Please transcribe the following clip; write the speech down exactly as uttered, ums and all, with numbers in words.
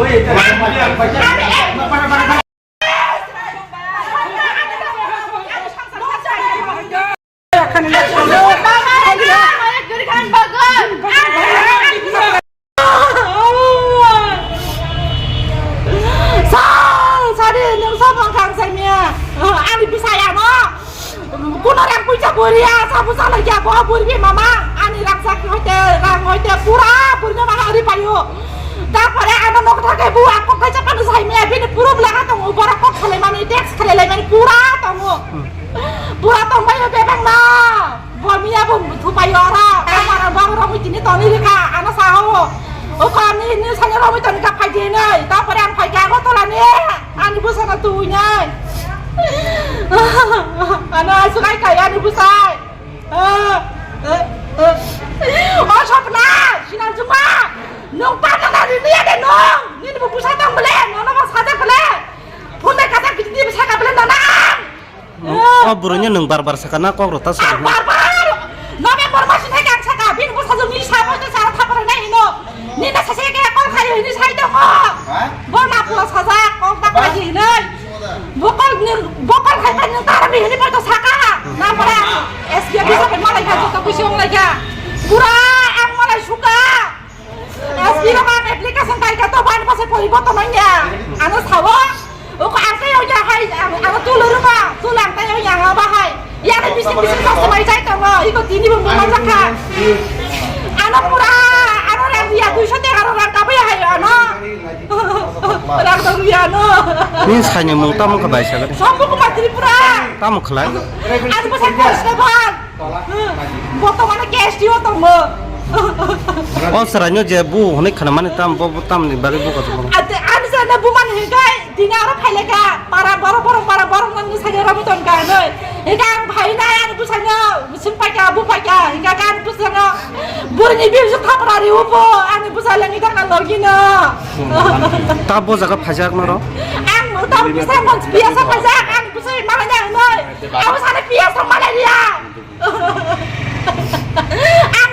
Sal, sari, nwng sabo wngkha ang saimaya. Ani bwsai ano. Kuno rang puisa buriya, sabo salai ya, bo buri bi mama. Ani rang sak hoite, rang hoite, pura buri no mama ri payo. Tarpore ano nok thake bu akok kaisa pano saimaya, bini pura bwlaka tongo, borok kok khalai mani, text khalai lai mani, pura tongo. Pura tongbaio bebak no. Bo miya bo thupai ora. Kamara bo romwi tini toni rikha. Ano sao. O kami ni sanya romwi toni ka phai di nai. Tapore ang phai ka Agartala ni. Ani bwsano tui nai. Ano aswk ai kai ani bwsai. O Sopna, sinal juma. Nung pa na ni ni de nung. Ni bo bwsa tong bele. Nono bo sajak bele. Phone bai kajak bidi bwsa ka bele nana. O bwrwino nwng bar bar sakha na kok rw ta sakha. Bar bar! November mas ni thai kang sakha, bini bwsajwk ni samo tei sara thapar nai hino. Nini sase khe kol khai hini sai tongo. Bo na pula sajak, kok ta khai hinoi. Bo kol ni, bo kol khai ta ni tara mi hini pai to sakha. Na pora S P office bai malai kha, joto kusi ong lai kha. Pura ang malai suka. S P rok ang application kai kha to bani bwsai poriborton wngya. Ano sao, o ko ang tei wngya hai, ang, ano tulo ruma, tulo ang tei wngya ang bahai. Yang bising bising sa samai jai tongo, iko tini bo mama jakha. Ano pura, ano rang ya duiso teng ano rang kabui hai ano. Rang dong ya ano. Ni saini mung tamo ka bai sa. Sombu Kumar Tripura. Tamo khlai. Ano bwsai constable. Bortomane K S T O tongo. O chwraino je bu hwnwi khna mani tam bo, bo tamni bagwi bu kotor bo. Ate ani jana bu man hikai dina aro phaileka para boro boro para boro nang ni sanya rabu ton ka noi. Hikai ang phai nai ani bu sanya sim paika bu paika hikai kan bu sanya burni bi ju thapra ri upo ani bu sanya ngi dang na logino. Ta bo jaga phaijak noro. Ang ta bu sa mon biasa phaijak ani bu sanya malanya noi. Abu sana biasa malanya. Ang